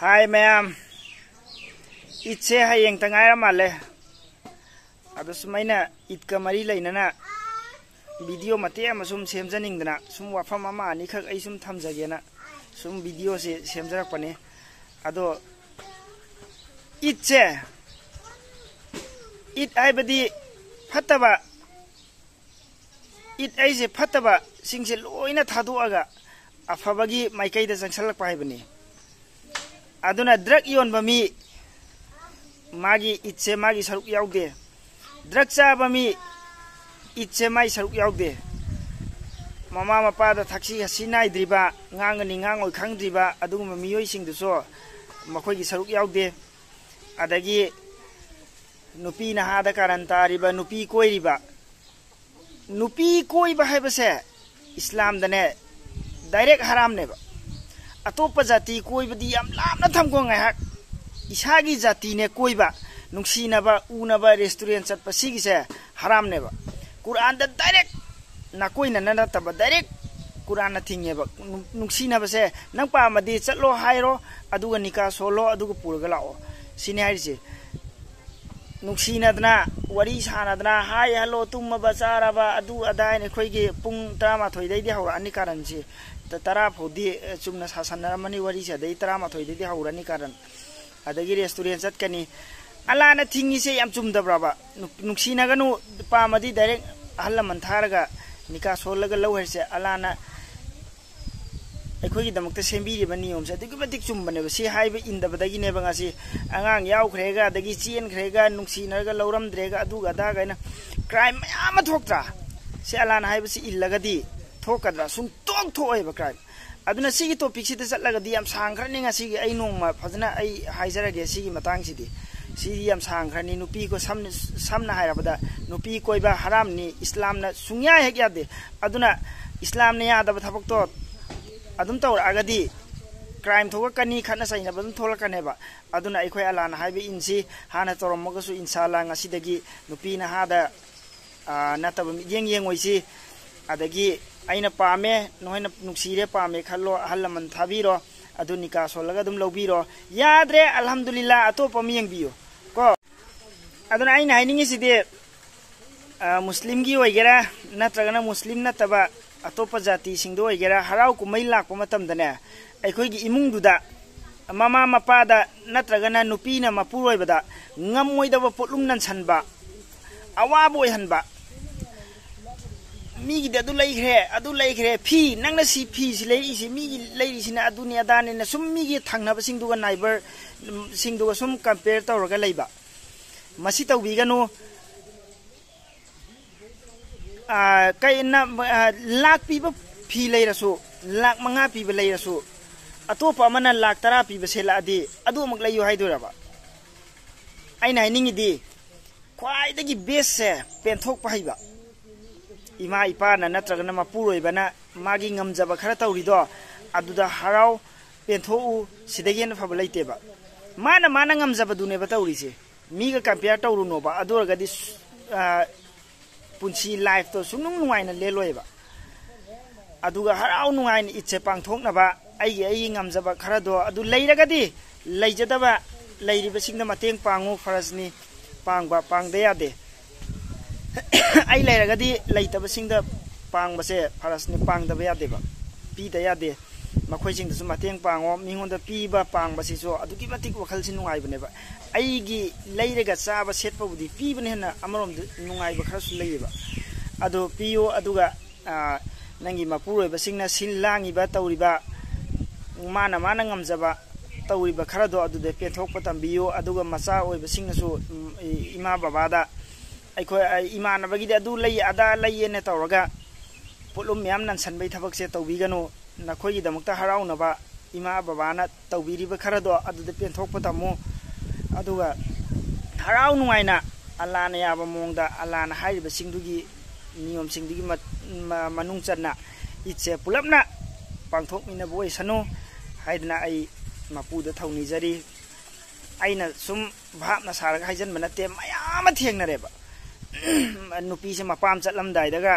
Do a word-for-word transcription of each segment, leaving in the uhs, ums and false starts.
ꯍꯥꯏ ꯃꯌꯥꯝ, ꯏꯠꯁꯦ ꯍꯌꯦꯡꯇ ꯉꯥꯏꯔ ꯃꯥꯜꯂꯦ꯫ ꯑꯗꯣ ꯁꯨꯝ ꯑꯩꯅ ꯏꯠꯀ ꯃꯔꯤ ꯂꯩꯅꯅ ꯚꯤꯗꯤꯑꯣ ꯃꯇꯦꯛ ꯑꯃ ꯁꯨꯝ ꯁꯦꯝꯖꯅꯤꯡꯗꯅ, ꯁꯨꯝ ꯋꯥꯐꯝ ꯑꯃ ꯑꯅꯤꯈꯛ ꯑꯩ ꯁꯨꯝ ꯊꯝꯖꯒꯦꯅ ꯁꯨꯝ ꯚꯤꯗꯤꯑꯣꯁꯦ ꯁꯦꯝꯖꯔꯛꯄꯅꯤ꯫ ꯑꯗꯣ ꯏꯠꯁꯦ, ꯏꯠ ꯍꯥꯏꯕꯗꯤ ꯐꯠꯇꯕ, ꯏꯠ ꯍꯥꯏꯁꯦ ꯐꯠꯇꯕꯁꯤꯡꯁꯦ ꯂꯣꯏꯅ ꯊꯥꯗꯣꯛꯑꯒ ꯑꯐꯕꯒꯤ ꯃꯥꯏꯀꯩꯗ ꯆꯪꯁꯜꯂꯛꯄ ꯍꯥꯏꯕꯅꯤ꯫ ꯑꯗꯨꯅ ꯗ꯭ꯔꯒ ꯌꯣꯟꯕ ꯃꯤ, ꯃꯥꯒꯤ ꯏꯠꯁꯦ ꯃꯥꯒꯤ ꯁꯔꯨꯛ ꯌꯥꯎꯗꯦ꯫ ꯗ꯭ꯔꯒ ꯆꯥꯕ ꯃꯤ, ꯏꯠꯁꯦ ꯃꯥꯒꯤ ꯁꯔꯨꯛ ꯌꯥꯎꯗꯦ꯫ ꯃꯃꯥ ꯃꯄꯥꯗ ꯊꯛꯁꯤ ꯈꯥꯁꯤ ꯅꯥꯏꯗ꯭ꯔꯤꯕ, ꯉꯥꯡꯒꯅꯤ ꯉꯥꯡꯉꯣꯏ ꯈꯪꯗ꯭ꯔꯤꯕ ꯑꯗꯨꯒꯨꯝꯕ ꯃꯤꯑꯣꯏꯁꯤꯡꯗꯨꯁꯨ ꯃꯈꯣꯏꯒꯤ ꯁꯔꯨꯛ ꯌꯥꯎꯗꯦ꯫ ꯑꯗꯒꯤ ꯅꯨꯄꯤ ꯅꯍꯥꯗ ꯀꯥꯔꯟ ꯇꯥꯔꯤꯕ, ꯅꯨꯄꯤ ꯀꯣꯏꯔꯤꯕ, ꯅꯨꯄꯤ ꯀꯣꯏꯕ ꯍꯥꯏꯕꯁꯦ ꯏꯁꯂꯥꯝꯗꯅꯦ ꯗꯥꯏꯔꯦꯛ ꯍꯔꯥꯝꯅꯦꯕ꯫ ꯑꯇꯣꯞꯄ ꯖꯥꯇꯤ ꯀꯣꯏꯕꯗꯤ ꯌꯥꯝ ꯂꯥꯞꯅ ꯊꯝꯈꯣ ꯉꯥꯏꯍꯥꯛ꯫ ꯏꯁꯥꯒꯤ ꯖꯥꯇꯤꯅꯦ ꯀꯣꯏꯕ, ꯅꯨꯡꯁꯤꯅꯕ, ꯎꯅꯕ, ꯔꯦꯁꯇꯨꯔꯦꯟ ꯆꯠꯄ, ꯁꯤꯒꯤꯁꯦ ꯍꯔꯥꯝꯅꯦꯕ꯫ ꯀꯨꯔꯥꯟꯗ ꯗꯥꯏꯔꯦꯛ ꯅꯥꯀꯣꯏꯅꯅ ꯅꯠꯇꯕ, ꯗꯥꯏꯔꯦꯛ ꯀꯨꯔꯥꯟꯅ ꯊꯤꯡꯉꯦꯕ꯫ ꯅꯨꯡ-, ꯅꯨꯡꯁꯤꯅꯕꯁꯦ ꯅꯪ ꯄꯥꯝꯃꯗꯤ ꯆꯠꯂꯣ ꯍꯥꯏꯔꯣ, ꯑꯗꯨꯒ ꯅꯤꯀꯥ ꯁꯣꯜꯂꯣ, ꯑꯗꯨꯒ ꯄꯨꯔꯒ ꯂꯥꯛꯑꯣ, ꯁꯤꯅꯤ ꯍꯥꯏꯔꯤꯁꯦ꯫ ꯅꯨꯡꯁꯤꯅꯗꯅ, ꯋꯥꯔꯤ ꯁꯥꯟꯅꯗꯅ, ꯍꯥꯏ ꯍꯜꯂꯣ, ꯇꯨꯝꯃꯕ ꯆꯥꯔꯕ, ꯑꯗꯨ ꯑꯗꯥ ꯍꯥꯏꯅ ꯑꯩꯈꯣꯏꯒꯤ ꯄꯨꯡ ꯇꯔꯥꯃꯥꯊꯣꯏꯗꯩꯗꯤ ꯍꯧꯔꯛꯑꯅꯤ ꯀꯥꯔꯟꯁꯤ꯫ ꯇ-, ꯇꯔꯥ ꯐꯥꯎꯗꯤ, ꯑ, ꯆꯨꯝꯅ ꯁꯥꯁꯟꯅꯔꯝꯃꯅꯤ ꯋꯥꯔꯤꯁꯦ, ꯑꯗꯩ ꯇꯔꯥꯃꯥꯊꯣꯏꯗꯩꯗꯤ ꯍꯧꯔꯅꯤ ꯀꯥꯔꯟ꯫ ꯑꯗꯒꯤ ꯔꯦꯁꯇꯨꯔꯦꯟ ꯆꯠꯀꯅꯤ꯫ ꯑꯜꯂꯥꯅ ꯊꯤꯡꯉꯤꯁꯦ ꯌꯥꯝ ꯆꯨꯝꯗꯕ꯭ꯔꯕ? ꯅꯨ-, ꯅꯨꯡꯁꯤꯅꯒꯅꯨ, ꯄꯥꯝꯃꯗꯤ ꯗꯥꯏꯔꯦꯛ ꯑꯍꯜ ꯂꯃꯟ ꯊꯥꯔꯒ ꯅꯤꯀꯥ ꯁꯣꯜꯂꯒ ꯂꯧ ꯍꯥꯏꯔꯤꯁꯦ꯫ ꯑꯜꯂꯥꯅ ꯑꯩꯈꯣꯏꯒꯤꯗꯃꯛꯇ ꯁꯦꯝꯕꯤꯔꯤꯕ ꯅꯤꯌꯣꯝꯁꯦ ꯑꯗꯨꯛꯀꯤ ꯃꯇꯤꯛ ꯆꯨꯝꯕꯅꯦꯕ꯫ ꯁꯤ ꯍꯥꯏꯕ ꯏꯟꯗꯕꯗꯒꯤꯅꯦꯕ ꯉꯁꯤ ꯑꯉꯥꯡ ꯌꯥꯎꯈ꯭ꯔꯦꯒ, ꯑꯗꯒꯤ ꯆꯦꯟꯈ꯭ꯔꯦꯒ, ꯅꯨꯡꯁꯤꯅꯔꯒ ꯂꯧꯔꯝꯗ꯭ꯔꯦꯒ, ꯑꯗꯨꯒ ꯑꯗꯥꯒ ꯍꯥꯏꯅ ꯀ꯭ꯔꯥꯏꯝ ꯃꯌꯥꯝ ꯑꯃ ꯊꯣꯛꯇ꯭ꯔꯥ? ꯁꯤ ꯑꯜꯂꯥꯅ ꯍꯥꯏꯕꯁꯤ ꯏꯜꯂꯒꯗꯤ ꯊꯣꯛꯀꯗ꯭ꯔꯥ? ꯁꯨꯡꯊꯣꯛ ꯊꯣꯛꯑꯣꯏꯕ ꯀ꯭ꯔꯥꯏꯝ꯫ ꯑꯗꯨꯅ ꯁꯤꯒꯤ ꯇꯣꯄꯤꯛꯁꯤꯗ ꯆꯠꯂꯒꯗꯤ ꯌꯥꯝ ꯁꯥꯡꯈ꯭ꯔꯅꯤ꯫ ꯉꯁꯤꯒꯤ ꯑꯩ ꯅꯣꯡꯃ ꯐꯖꯅ ꯑꯩ ꯍꯥꯏꯖꯔꯒꯦ ꯁꯤꯒꯤ ꯃꯇꯥꯡꯁꯤꯗꯤ꯫ ꯁꯤꯗꯤ ꯌꯥꯝ ꯁꯥꯡꯈ꯭ꯔꯅꯤ꯫ ꯅꯨꯄꯤ ꯀꯣ-, ꯁꯝꯅ, ꯁꯝꯅ ꯍꯥꯏꯔꯕꯗ ꯅꯨꯄꯤ ꯀꯣꯏꯕ ꯍꯔꯥꯝꯅꯤ, ꯏꯁꯂꯥꯝꯅ ꯁꯨꯡꯌꯥ ꯍꯦꯛ ꯌꯥꯗꯦ꯫ ꯑꯗꯨꯅ ꯏꯁꯂꯥꯝꯅ ꯌꯥꯗꯕ ꯊꯕꯛꯇꯣ ꯑꯗꯨꯝ ꯇꯧꯔꯛꯑꯒꯗꯤ ꯀ꯭ꯔꯥꯏꯝ ꯊꯣꯛꯂꯛꯀꯅꯤ, ꯈꯠꯅ ꯆꯩꯅꯕ ꯑꯗꯨꯝ ꯊꯣꯛꯂꯛꯀꯅꯦꯕ꯫ ꯑꯗꯨꯅ ꯑꯩꯈꯣꯏ ꯑꯜꯂꯥꯅ ꯍꯥꯏꯕ ꯏꯟꯁꯤ꯫ ꯍꯥꯟꯅ ꯇꯧꯔꯝꯃꯒꯁꯨ ꯏꯟꯁꯥ ꯑꯜꯂꯥ ꯉꯁꯤꯗꯒꯤ ꯅꯨꯄꯤ ꯅꯍꯥꯗ, ꯑ, ꯅꯠꯇꯕ ꯃꯤꯠꯌꯦꯡ ꯌꯦꯡꯉꯣꯏꯁꯤ꯫ ꯑꯗꯒꯤ ꯑꯩꯅ ꯄꯥꯝꯃꯦ, ꯅꯈꯣꯏꯅ ꯅꯨꯡꯁꯤꯔꯦ, ꯄꯥꯝꯃꯦ ꯈꯜꯂꯣ, ꯑꯍꯜ ꯂꯃꯟ ꯊꯥꯕꯤꯔꯣ꯫ ꯑꯗꯨ ꯅꯤꯀꯥ ꯁꯣꯜꯂꯒ ꯑꯗꯨꯝ ꯂꯧꯕꯤꯔꯣ꯫ ꯌꯥꯗ꯭ꯔꯦ, ꯑꯜꯍꯝꯗꯨꯂꯤꯜꯂꯥ, ꯑꯇꯣꯞꯄ ꯑꯃ ꯌꯦꯡꯕꯤꯌꯨ ꯀꯣ꯫ ꯑꯗꯨꯅ ꯑꯩꯅ ꯍꯥꯏꯅꯤꯡꯉꯤꯁꯤꯗꯤ, ꯑ, ꯃꯨꯁꯂꯤꯝꯒꯤ ꯑꯣꯏꯒꯦꯔꯥ ꯅꯠꯇ꯭ꯔꯒꯅ ꯃꯨꯁꯂꯤꯝ ꯅꯠꯇꯕ ꯑꯇꯣꯞꯄ ꯖꯥꯇꯤꯁꯤꯡꯗ ꯑꯣꯏꯒꯦꯔꯥ, ꯍꯔꯥꯎ ꯀꯨꯝꯍꯩ ꯂꯥꯛꯄ ꯃꯇꯝꯗꯅꯦ, ꯑꯩꯈꯣꯏꯒꯤ ꯏꯃꯨꯡꯗꯨꯗ ꯃꯃꯥ ꯃꯄꯥꯗ ꯅꯠꯇ꯭ꯔꯒꯅ ꯅꯨꯄꯤꯅ ꯃꯄꯨꯔꯣꯏꯕꯗ ꯉꯝꯃꯣꯏꯗꯕ ꯄꯣꯠꯂꯨꯝ ꯅꯟꯁꯟꯕ, ꯑꯋꯥꯕ ꯑꯣꯏꯍꯟꯕ, ꯃꯤꯒꯤꯗꯤ ꯑꯗꯨ ꯂꯩꯈ꯭ꯔꯦ, ꯑꯗꯨ ꯂꯩꯈ꯭ꯔꯦ, ꯐꯤ, ꯅꯪꯅ ꯁꯤ ꯐꯤꯁꯤ ꯂꯩꯔꯤꯁꯤ, ꯃꯤꯒꯤ ꯂꯩꯔꯤꯁꯤꯅ ꯑꯗꯨꯅꯤ ꯑꯗꯥꯅꯤꯅ ꯁꯨꯝ ꯃꯤꯒꯤ ꯊꯪꯅꯕꯁꯤꯡꯗꯨꯒ, ꯅꯥꯏꯕꯔꯁꯤꯡꯗꯨꯒ ꯁꯨꯝ ꯀꯝꯄꯦꯌꯔ ꯇꯧꯔꯒ ꯂꯩꯕ꯫ ꯃꯁꯤ ꯇꯧꯕꯤꯒꯅꯨ꯫ ꯑꯥ, ꯀꯩ, ꯅ-, ꯑꯥ, ꯂꯥꯛ ꯄꯤꯕ ꯐꯤ ꯂꯩꯔꯁꯨ, ꯂꯥꯛ ꯃꯉꯥ ꯄꯤꯕ ꯂꯩꯔꯁꯨ, ꯑꯇꯣꯞꯄ ꯑꯃꯅ ꯂꯥꯛ ꯇꯔꯥ ꯄꯤꯕ ꯁꯦꯠꯂꯛꯑꯗꯤ ꯑꯗꯨ ꯑꯃꯨꯛ ꯂꯩꯌꯨ ꯍꯥꯏꯗꯣꯏꯔꯕ? ꯑꯩꯅ ꯍꯥꯏꯅꯤꯡꯉꯤꯗꯤ, ꯈ꯭ꯋꯥꯏꯗꯒꯤ ꯕꯦꯁꯁꯦ ꯄꯦꯟꯊꯣꯛꯄ ꯍꯩꯕ꯫ ꯏꯃꯥ ꯏꯄꯥꯅ ꯅꯠꯇ꯭ꯔꯒꯅ ꯃꯄꯨꯔꯣꯏꯕꯅ ꯃꯥꯒꯤ ꯉꯝꯖꯕ ꯈꯔ ꯇꯧꯔꯤꯗꯣ, ꯑꯗꯨꯗ ꯍꯔꯥꯎ ꯄꯦꯟꯊꯣꯛꯎ, ꯁꯤꯗꯒꯤ ꯍꯦꯟꯅ ꯐꯕ ꯂꯩꯇꯦꯕ꯫ ꯃꯥꯅ, ꯃꯥꯅ ꯉꯝꯖꯕꯗꯨꯅꯦꯕ ꯇꯧꯔꯤꯁꯦ꯫ ꯃꯤꯒ ꯀꯝꯄꯤꯌꯔ ꯇꯧꯔꯨꯅꯣꯕ, ꯑꯗꯨ ꯑꯣꯏꯔꯒꯗꯤ ꯁ-, ꯑ, ꯄꯨꯟꯁꯤ ꯂꯥꯏꯐꯇꯣ ꯁꯨꯡꯅꯨꯡ ꯅꯨꯡꯉꯥꯏꯅ ꯂꯦꯜꯂꯣꯏꯕ꯫ ꯑꯗꯨꯒ ꯍꯔꯥꯎ ꯅꯨꯡꯉꯥꯏꯅ ꯏꯠꯁꯦ ꯄꯥꯡꯊꯣꯛꯅꯕ ꯑꯩꯒꯤ, ꯑꯩꯒꯤ ꯉꯝꯖꯕ ꯈꯔꯗꯣ ꯑꯗꯨ ꯂꯩꯔꯒꯗꯤ, ꯂꯩꯖꯗꯕ ꯂꯩꯔꯤꯕꯁꯤꯡꯗ ꯃꯇꯦꯡ ꯄꯥꯡꯉꯨ, ꯐꯔꯖꯅꯤ, ꯄꯥꯡꯕ, ꯄꯥꯡꯗ ꯌꯥꯗꯦ꯫ ꯑꯩ ꯂꯩꯔꯒꯗꯤ ꯂꯩꯇꯕꯁꯤꯡꯗ ꯄꯥꯡꯕꯁꯦ ꯐꯔꯖꯅꯤ, ꯄꯥꯡꯗꯕ ꯌꯥꯗꯦꯕ, ꯄꯤꯗ ꯌꯥꯗꯦ꯫ ꯃꯈꯣꯏꯁꯤꯡꯗꯁꯨ ꯃꯇꯦꯡ ꯄꯥꯡꯉꯣ꯫ ꯃꯤꯉꯣꯟꯗ ꯄꯤꯕ ꯄꯥꯡꯕꯁꯤꯁꯨ ꯑꯗꯨꯛꯀꯤ ꯃꯇꯤꯛ ꯋꯥꯈꯜꯁꯤ ꯅꯨꯡꯉꯥꯏꯕꯅꯦꯕ꯫ ꯑꯩꯒꯤ ꯂꯩꯔꯒ ꯆꯥꯕ ꯁꯦꯠꯄꯕꯨꯗꯤ ꯄꯤꯕꯅ ꯍꯦꯟꯅ ꯑꯃꯔꯣꯝꯗ ꯅꯨꯡꯉꯥꯏꯕ ꯈꯔꯁꯨ ꯂꯩꯌꯦꯕ꯫ ꯑꯗꯣ ꯄꯤꯌꯨ, ꯑꯗꯨꯒ, ꯑ, ꯅꯪꯒꯤ ꯃꯄꯨꯔꯣꯏꯕꯁꯤꯡꯅ ꯁꯤꯜ ꯂꯥꯡꯉꯤꯕ, ꯇꯧꯔꯤꯕ, ꯃꯥꯅ, ꯃꯥꯅ ꯉꯝꯖꯕ ꯇꯧꯔꯤꯕ ꯈꯔꯗꯣ ꯑꯗꯨꯗ ꯄꯦꯟꯊꯣꯛꯄ ꯇꯝꯕꯤꯌꯨ꯫ ꯑꯗꯨꯒ ꯃꯆꯥ ꯑꯣꯏꯕꯁꯤꯡꯅꯁꯨ, ꯎꯝ, ꯏ-, ꯏꯃꯥ ꯕꯕꯥꯗ, ꯑꯩꯈꯣꯏ, ꯑ, ꯏꯃꯥꯟꯅꯕꯒꯤꯗꯤ ꯑꯗꯨ ꯂꯩ, ꯑꯗꯥ ꯂꯩꯌꯦꯅ ꯇꯧꯔꯒ ꯄꯣꯠꯂꯨꯝ ꯃꯌꯥꯝ ꯅꯟꯁꯟꯕꯒꯤ ꯊꯕꯛꯁꯦ ꯇꯧꯕꯤꯒꯅꯨ꯫ ꯅꯈꯣꯏꯒꯤꯗꯃꯛꯇ ꯍꯔꯥꯎꯅꯕ ꯏꯃꯥ ꯕꯕꯥꯅ ꯇꯧꯕꯤꯔꯤꯕ ꯈꯔꯗꯣ ꯑꯗꯨꯗ ꯄꯦꯟꯊꯣꯛꯄ ꯇꯝꯃꯨ꯫ ꯑꯗꯨꯒ ꯍꯔꯥꯎ ꯅꯨꯡꯉꯥꯏꯅ ꯑꯜꯂꯥꯅ ꯌꯥꯕ ꯃꯑꯣꯡꯗ, ꯑꯜꯂꯥꯅ ꯍꯥꯏꯔꯤꯕꯁꯤꯡꯗꯨꯒꯤ ꯅꯤꯌꯣꯝꯁꯤꯡꯗꯨꯒꯤ ꯃ-, ꯃ-, ꯃꯅꯨꯡ ꯆꯟꯅ ꯏꯠꯁꯦ ꯄꯨꯂꯞꯅ ꯄꯥꯡꯊꯣꯛꯃꯤꯟꯅꯕ ꯑꯣꯏꯁꯅꯨ ꯍꯥꯏꯗꯅ ꯑꯩ ꯃꯄꯨꯗ ꯊꯧꯅꯤꯖꯔꯤ꯫ ꯑꯩꯅ ꯁꯨꯝ ꯚꯥꯞꯅ ꯁꯥꯔꯒ ꯍꯥꯏꯖꯟꯕ ꯅꯠꯇꯦ, ꯃꯌꯥꯝ ꯑꯃ ꯊꯦꯡꯅꯔꯦꯕ꯫ ꯅꯨꯄꯤꯁꯦ ꯃꯄꯥꯝ ꯆꯠꯂꯝꯗꯥꯏꯗꯒ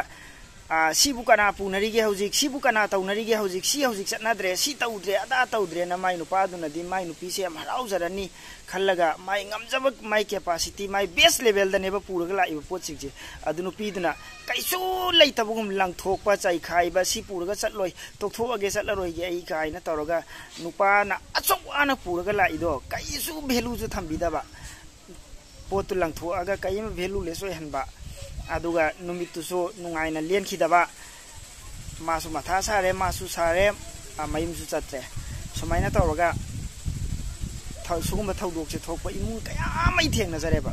ꯑꯥ, ꯁꯤꯕꯨ ꯀꯅꯥ ꯄꯨꯅꯔꯤꯒꯦ ꯍꯧꯖꯤꯛ, ꯁꯤꯕꯨ ꯀꯅꯥ ꯇꯧꯅꯔꯤꯒꯦ ꯍꯧꯖꯤꯛ, ꯁꯤ ꯍꯧꯖꯤꯛ ꯆꯠꯅꯗ꯭ꯔꯦ, ꯁꯤ ꯇꯧꯗ꯭ꯔꯦ, ꯑꯗꯥ ꯇꯧꯗ꯭ꯔꯦꯅ ꯃꯥꯏ ꯅꯨꯄꯥꯗꯨꯅꯗꯤ ꯃꯥꯏ ꯅꯨꯄꯤꯁꯦ ꯌꯥꯝ ꯍꯔꯥꯎꯖꯔꯅꯤ ꯈꯜꯂꯒ, ꯃꯥꯏ ꯉꯝꯖꯕ, ꯃꯥꯏ capacity, ꯃꯥꯏ best levelꯗꯅꯦꯕ ꯄꯨꯔꯒ ꯂꯥꯛꯏꯕ ꯄꯣꯠꯁꯤꯡꯁꯦ꯫ ꯑꯗꯨ ꯅꯨꯄꯤꯗꯨꯅ ꯀꯩꯁꯨ ꯂꯩꯇꯕꯒꯨꯝ ꯂꯪꯊꯣꯛꯄ, ꯆꯩꯈꯥꯏꯕ, "ꯁꯤ ꯄꯨꯔꯒ ꯆꯠꯂꯣꯏ, ꯇꯣꯛꯊꯣꯛꯑꯒꯦ, ꯆꯠꯂꯔꯣꯏꯒꯦ ꯑꯩ" ꯀꯥꯏꯅ ꯇꯧꯔꯒ, ꯅꯨꯄꯥꯅ ꯑꯁꯨꯛ ꯋꯥꯅ ꯄꯨꯔꯒ ꯂꯥꯛꯏꯗꯣ ꯀꯩꯁꯨ valueꯁꯨ ꯊꯝꯕꯤꯗꯕ, ꯄꯣꯠꯇꯨ ꯂꯪꯊꯣꯛꯑꯒ ꯀꯔꯤꯝ valueless ꯑꯣꯏꯍꯟꯕ꯫ ꯑꯗꯨꯒ ꯅꯨꯃꯤꯠꯇꯨꯁꯨ ꯅꯨꯡꯉꯥꯏꯅ ꯂꯦꯟꯈꯤꯗꯕ꯫ ꯃꯥꯁꯨ ꯃꯊꯥ ꯁꯥꯔꯦ, ꯃꯥꯁꯨ ꯁꯥꯔꯦ, ꯑ, ꯃꯌꯨꯝꯁꯨ ꯆꯠꯇ꯭ꯔꯦ꯫ ꯁꯨꯃꯥꯏꯅ ꯇꯧꯔꯒ ꯊ-, ꯁꯤꯒꯨꯝꯕ ꯊꯧꯗꯣꯛꯁꯦ ꯊꯣꯛꯄ ꯏꯃꯨꯡ ꯀꯌꯥ ꯑꯃ ꯑꯩ ꯊꯦꯡꯅꯖꯔꯦꯕ꯫